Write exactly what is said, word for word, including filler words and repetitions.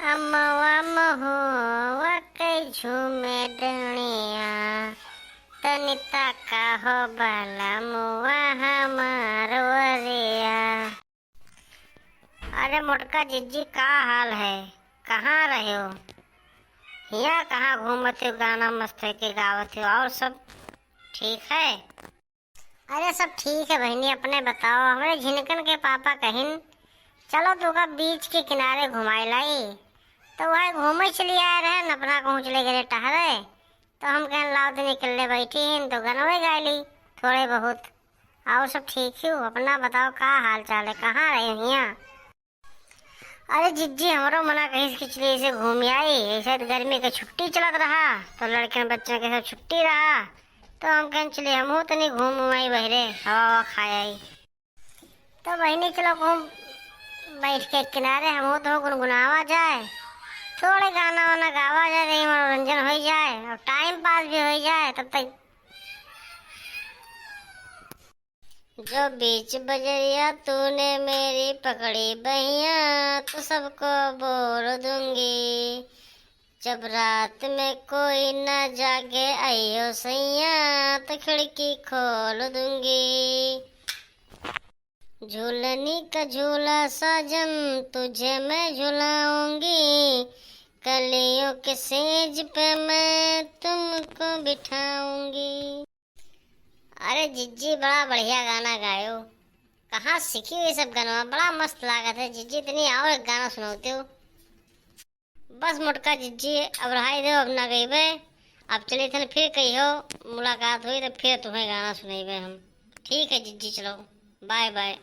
अमवा महुआ के झूमे डहनिया, तनी ताका हो बलमुआ हमार वरिया। अरे मोटका जिज्जी, का हाल है? कहाँ रहे हो? हियाँ कहाँ घूमत हो, गाना मस्त है के गावत हो, और सब ठीक है? अरे सब ठीक है बहिनी, अपने बताओ। हमरे झिनकन के पापा कहिन, "चलो तोका बीच के किनारे घुमाई लाई।" तो वह घूमे चली आए रहे न, अपना कहूँ चले गए टहरे। तो हम कहन, "लाओ दिन निकलले बैठी हैं तो गनवे गाय ली थोड़े बहुत।" और सब ठीक ही हो? अपना बताओ, का हाल चाल है, कहाँ रहे हो हियाँ? अरे जिज्जी, हमरो मना कहिस कि चली ऐसे घूम आई, ऐसे तो गर्मी के छुट्टी चलत रहा, तो लड़कन बच्चन के सब छुट्टी रहा, तो हम कहन चली हमहू तनी घूम आई बहरे, हवा हवा खाए आई। तो बहिनी चलो घूम बैठ के किनारे, हमहू तो गुनगुनावा जाए, थोड़े गाना वाना गावा जाए, तनी मनोरंजन हो जाए और टाइम पास भी हो जाए। तब तक जो बीच बजरिया तूने मेरी पकड़ी बहिया, तो सबको बोल दूंगी। जब रात में कोई ना जागे आइयो सैया, तो खिड़की खोल दूंगी। झूलनी का झूला साजन तुझे मैं झुलाऊंगी, कलियों के सेज पे मैं तुमको बिठाऊंगी। अरे जिज्जी, बड़ा बढ़िया गाना गायो। कहाँ सीखी ये सब गाना? बड़ा मस्त लागत है जिज्जी। तनी और एक गाना सुनावते हो। बस मोटका जिज्जी, अब रहाई दो, अब ना गईबे। अब चली थन फिर कहियो मुलाकात हुई तो फिर तुम्हें गाना सुनाइबे हम। ठीक है जिज्जी, चलो, बाय बाय।